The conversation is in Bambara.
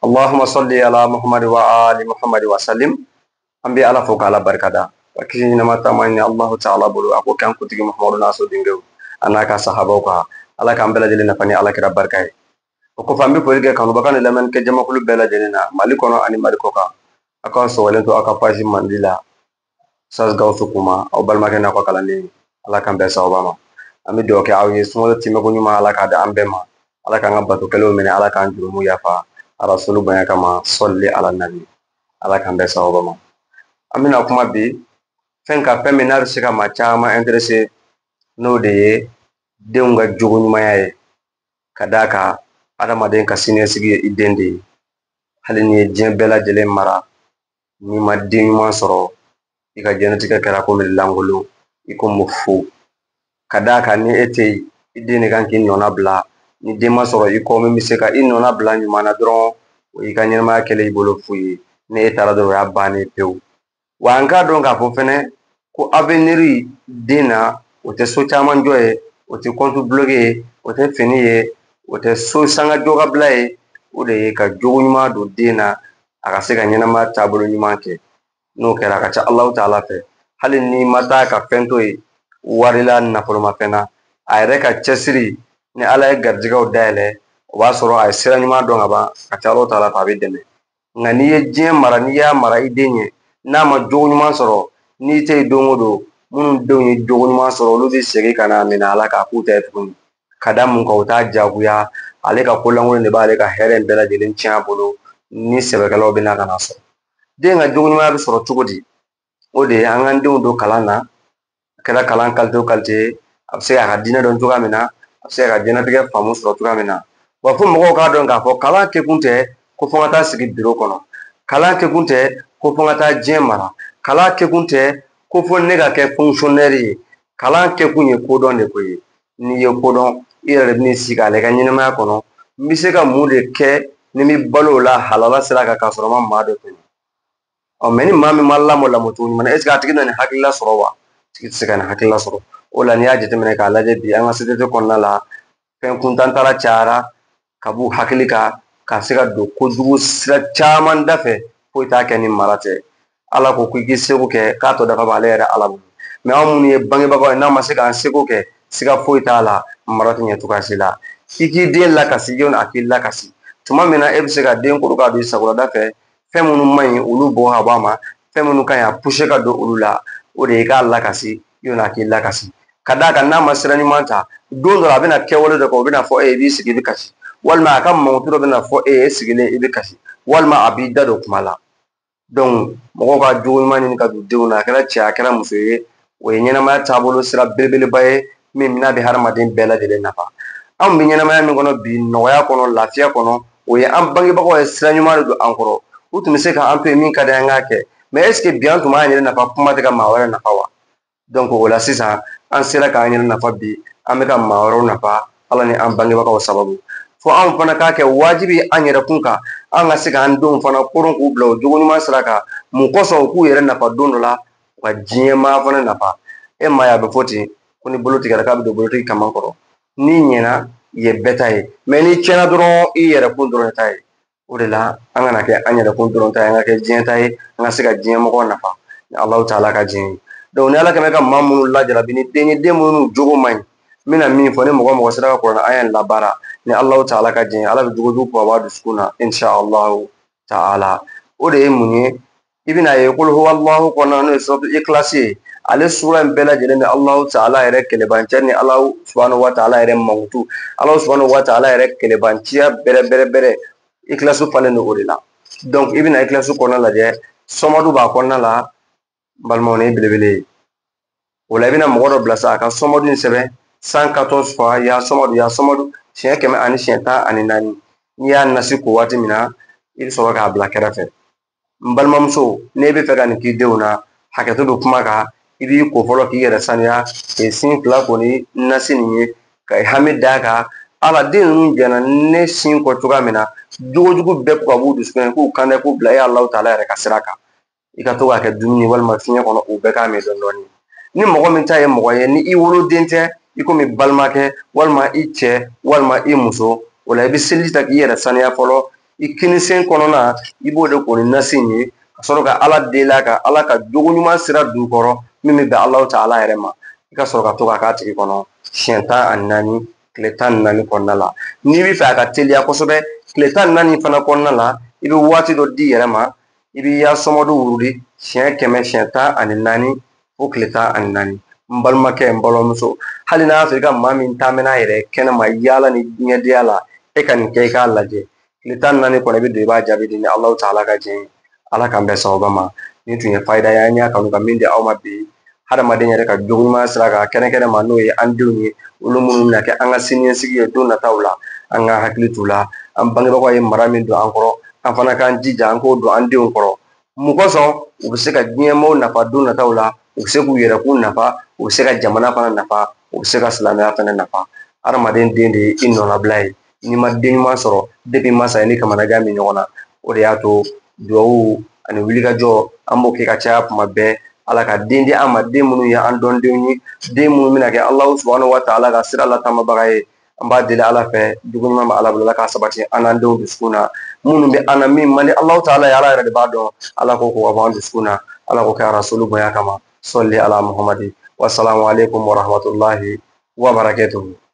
اللهم صل على محمد وآل محمد وسلم. An bɛ Ala fo k'Ala barikada ka kisi ɲɛnama taama ɲini Allahu Taala bolo, a ko k'an kuntigi Muhamadu n'a sodenkew a n'a ka sahabaw kan. Ala k'an bɛɛ lajɛlen nafa ni Ala kira barika ye. O kɔfɛ, an bɛ foli kɛ kanubaga ni lamɛnnikɛ jamakulu bɛɛ lajɛlen na, Mali kɔnɔ ani Mali kɔ kan. Aw ka sɔgɔlen to aw ka page mandi la, Saz Gawusu Kuma, aw balimakɛ n'aw ka kalanden. Ala k'an bɛn sababa ma. An bɛ dugawu kɛ aw ye, sunkalo timɛko ɲuman, Ala k'a di an bɛɛ ma. Ala k'an ka bato kɛlenw minɛ, Ala k'an jurumu yafa Arasulu bonya kama. Sɔli ala nabi. Ala k'an bɛn sababa ma. An bɛna kuma bi fɛn kan, fɛn min n'a bɛ se ka maa caman intéressé, n'o de ye denw ka jogo ɲumanya ye. Ka d'a kan, adamaden ka siniɲɛsigi ye i den de ye. Hali n'i ye diɲɛ bɛɛ lajɛlen mara, n'i ma den ɲuman sɔrɔ, i ka diɲɛlatigɛ kɛra komi lankolon, i komi fu. Ka d'a kan, ni e tɛ yen, i den de kan k'i nɔna bila. Ni den ma sɔrɔ i kɔ min bɛ se ka i nɔna bila ɲuman na dɔrɔn, o y'i ka ɲɛnamaya kɛlen i bolo fu ye. Ni e taara dɔrɔn, o y'a bannen pewu. Wa an k'a dɔn k'a fɔ fɛnɛ ko avenir den na, o tɛ so caman jɔ ye, o tɛ compte bloqué ye, o tɛ fini ye, o tɛ so sanga jɔ ka bila ye. O de ye ka jogo ɲuman don den na, a ka se ka ɲɛnamaya taabolo ɲuman kɛ. N'o kɛra, a ka ca Alahu Taala fɛ, hali n'i ma taa ka fɛn to yen wari la, nafolomafɛn na, a yɛrɛ ka cɛsiri ni Ala ye garijɛgɛw dayɛlɛ, o b'a sɔrɔ a ye sira ɲuman dɔn ka ban. A ka ca Alahu Taala fɛ, a bɛ dɛmɛ. Nka n'i ye diɲɛ mara, n'i y'a mara i den ɲɛ, n'a ma jogo ɲuman sɔrɔ, n'i tɛ yen don o don, minnu denw ye jogo ɲuman sɔrɔ, olu bɛ segin ka na minɛ a la k'a k'u ta ye tuguni. Ka da mun kan? U t'a jagoya. Ale ka ko lankolon de b'ale ka hɛrɛ in bɛɛ lajɛlen tiɲɛ a bolo. Ni sɛbɛkɛlaw bɛ na ka na sɔrɔ, den ka jogo ɲumanya bɛ sɔrɔ cogo di? O de ye an k'an denw don kalan na, a kɛra kalan qualité o qualité ye, a bɛ se k'a ka diinɛ dɔn cogoya min na, a bɛ se k'a ka diɲɛlatigɛ faamu sɔrɔ cogoya min na. Wa fo mɔgɔw k'a dɔn k'a fɔ kalan kɛkun tɛ ko fo n ka taa sigi biro kɔnɔ, kalan kɛkun tɛ ko fo n ka taa diɲɛ mara, kalan kɛkun tɛ ko fo ne ka kɛ fonctionnaire ye. Kalan kɛkun ye kodɔn de ko ye. N'i ye kodɔn, i yɛrɛ de bɛn'i sigi k'a lajɛ i ka ɲɛnamaya kɔnɔ, n bɛ se ka mun de kɛ ni n bɛ balo o la halala sira kan, k'a sɔrɔ n ma maa dɔ tɔɲɔ. Ɔ mɛ, ni maa min ma lamɔ lamɔcogo ɲuman na, est ce que a tigi na nin hakilila sɔrɔ wa? A tigi tɛ se ka nin hakilila sɔrɔ. O la, n'i y'a jateminɛ k'a lajɛ bi, an ka société kɔnɔna la, fɛn kuntantala cayara ka b'u hakili kan, ka se ka don kojugu sira caman da fɛ. Foyi t'a kɛ ni mara tɛ. Ala ko k'i k'i seko kɛ, k'a tɔ dafa b'ale yɛrɛ Ala bolo. Mɛ anw minnu ye bangebagaw ye, n'a ma se k'an seko kɛ, siga foyi t'a la, mara tɛ ɲɛ cogoya si la. I k'i den lakasi, jɔn a k'i lakasi tuma min na, e bɛ se ka den koro ka don i sagoda fɛ. Fɛn minnu man ɲi, olu bɔ ka bɔ a ma. Fɛn minnu ka ɲi, a puse ka don olu la. O de ye k'a lakasi, yɔni a k'i lakasi. Ka d'a kan, n'a ma sira ɲuman ta, don dɔ la a bɛna kɛwale dɔ kɛ, o bɛna fɔ e ye, i b'i sigi, i bɛ kasi, walima a ka mankutu dɔ bɛna fɔ e ye, e sigilen i bɛ kasi, walima a b'i da don kuma la. Mɔgɔw ka jogo ɲuman ɲini ka don denw na, a kɛra cɛ, a kɛra muso ye, o ye ɲɛnamaya taabolo sira belebeleba ye min n'a bɛ hadamaden bɛɛ lajɛlen nafa. Anw bɛ ɲɛnamaya min kɔnɔ bi, nɔgɔya kɔnɔ, lafiya kɔnɔ, o ye an bangebagaw ye sira ɲuman de don an kɔrɔ. U tun bɛ se k'an to yen, min ka di an k'a kɛ. Mɛ est ce que bi an tun b'an yɛrɛ nafa, kuma tɛ ka maa wɛrɛ nafa wa? O la sisan, an sera k'an yɛrɛ nafa bi, an bɛ ka maa wɛrɛw nafa, Ala ni an bangebagaw sababu. Fo anw fana k'a kɛ wajibi an yɛrɛ kun kan, an ka se k'an denw fana koron k'u bila o jogo ɲuman sira kan. Mun kosɔn? U k'u yɛrɛ nafa don dɔ la, u ka diɲɛmaa fana nafa. E maa ye, a bɛ fɔ ten ko ni bolo tigɛra, k'a bɛ don bolotigi kaman kɔrɔ. N'i ɲɛna, i ye bɛɛ ta ye. Mɛ n'i tiɲɛna dɔrɔn, i yɛrɛ kun dɔrɔn ta ye. O de la, an kana kɛ an yɛrɛ kun dɔrɔn ta ye, an ka kɛ diɲɛ ta ye, an ka se ka diɲɛ mɔgɔw nafa ni Alahu Taala ka diɲɛ ye. Ni Ala kɛmɛ ka maa minnu lajarabi ni den ye, den minnu jogo man ɲi, n bɛna min fɔ, ni mɔgɔ mɔgɔ sera ka kuranɛ aya in labaara, ni Alahu Taala ka diɲɛ, Ala bɛ jogo jugu bɔ a b'a dusukun na, insha Allahu Taala. O de ye mun ye? I bɛna ye kul huwa Allahu kɔnɔna, n'o ye suratu Ikhlas ye, ale sura in bɛɛ lajɛlen bɛ Alahu Taala yɛrɛ kɛlɛbancɛ ni Alahu subhanahu wa taala yɛrɛ mankutu, Alahu subhanahu wa taala yɛrɛ kɛlɛbanciya bɛrɛ bɛrɛ bɛrɛ. Ikhlas falen don o de la. I bɛna Ikhlas kɔnɔna lajɛ, sɔmadu b'a kɔnɔna la. N balimaw, nin ye belebele ye. O la, i bɛna mɔgɔ dɔ bila sa, a ka sɔmadu in sɛbɛn 114 fois, ya sɔmadu, ya sɔmadu, siɲɛ 114. N'i y'a nasi ko waati min na, i bɛ sɔrɔ k'a bila kɛrɛfɛ. N balimamuso, n'e bɛ fɛ ka nin k'i denw na, hakɛto bɛ kuma kan. I b'i ko fɔlɔ k'i yɛrɛ saniya, k'i sin fila ko ni nasi nin ye, ka hami d'a kan. Ala, den ninnu jɛnna ne sin kɔ cogoya min na, jogojugu bɛɛ ko ka b'u dusukun k'u kan dɛ, k'u bila e Alahu Taala yɛrɛ ka sira kan. I ka to k'a kɛ dumuni walima fiɲɛ kɔnɔ, u bɛɛ k'a min dɔɔnin dɔɔnin. Ni mɔgɔ min ta ye mɔgɔ ye, ni i woloden tɛ, i komi balimakɛ walima i cɛ walima i muso, o la i bɛ seliji ta k'i yɛrɛ saniya fɔlɔ. I kinisen kɔnɔna, i b'o de ko ni nasi in ye, ka sɔrɔ ka Ala deli a kan, Ala ka jogo ɲuman sira don kɔrɔ min bɛ bɛn Alahu taala yɛrɛ ma. I ka sɔrɔ ka to k'a k'a tigi kɔnɔ siɲɛ 14, tile 14 kɔnɔna la. N'i bɛ fɛ a ka teliya kosɛbɛ, tile 14 fana kɔnɔna la, i bɛ waati dɔ di yɛrɛ ma, i b'i ya sɔmɔdu wurudi siɲɛ 100, siɲɛ 14 fo tile 14. N balimakɛ, n balimamuso, hali n'a y'a sɔrɔ i ka maa min taamɛna a yɛrɛ kɛnɛma yaala ni diɲɛdenya la, e ka nin kɛ, i k'a lajɛ. Tile 14 kɔnɔ, i bɛ don, i b'a jaabi di ni Alahu taala ka diɲɛ ye. Ala k'an bɛn sababa ma. Nin tun ye fayida ye, an y'a kanu ka min di aw ma bi, hadamaden yɛrɛ ka jogo ɲuman sira kan kɛrɛnkɛrɛn ma, n'o ye an denw ye, olu minnu bɛna kɛ an ka siniɲɛsigi ye don nataw la. An ka hakili t'u la. An bangebagaw ye mara min don an kɔrɔ, an fana k'an jija an k'o don an denw kɔrɔ. Mun kosɔn? U bɛ se ka diɲɛmɔgɔw nafa don nataw la, u bɛ se k'u yɛrɛ k'u nafa, u bɛ se ka jamana fana nafa, u bɛ se ka silamɛya fana nafa. Hadamaden den de ye i nɔnabila ye. N'i ma den ɲuman sɔrɔ, depi masa ye ni kamanagan bɛ ɲɔgɔn na. O de y'a to duwawu ani wulikajɔ an b'o kɛ ka caya kuma bɛɛ. Ala ka den di an ma, den minnu ye an dɔndenw ye, den minnu bɛna kɛ Alahu subahana wa taala ka sira lataamabaga ye. An b'a deli Ala fɛ, jogo ɲuman bɛ Ala bolo, Ala k'a sabati an n'an denw dusukun na. Minnu bɛ an na min man di Alahu taala ye, Ala yɛrɛ de b'a dɔn. Ala k'o ko ka bɔ an dusukun na. Ala k'o kɛ Rasulu bonya kama. Sɔli ala Muhamadi. Wasalamu aleykum warahmatulahi wabarakatuhu.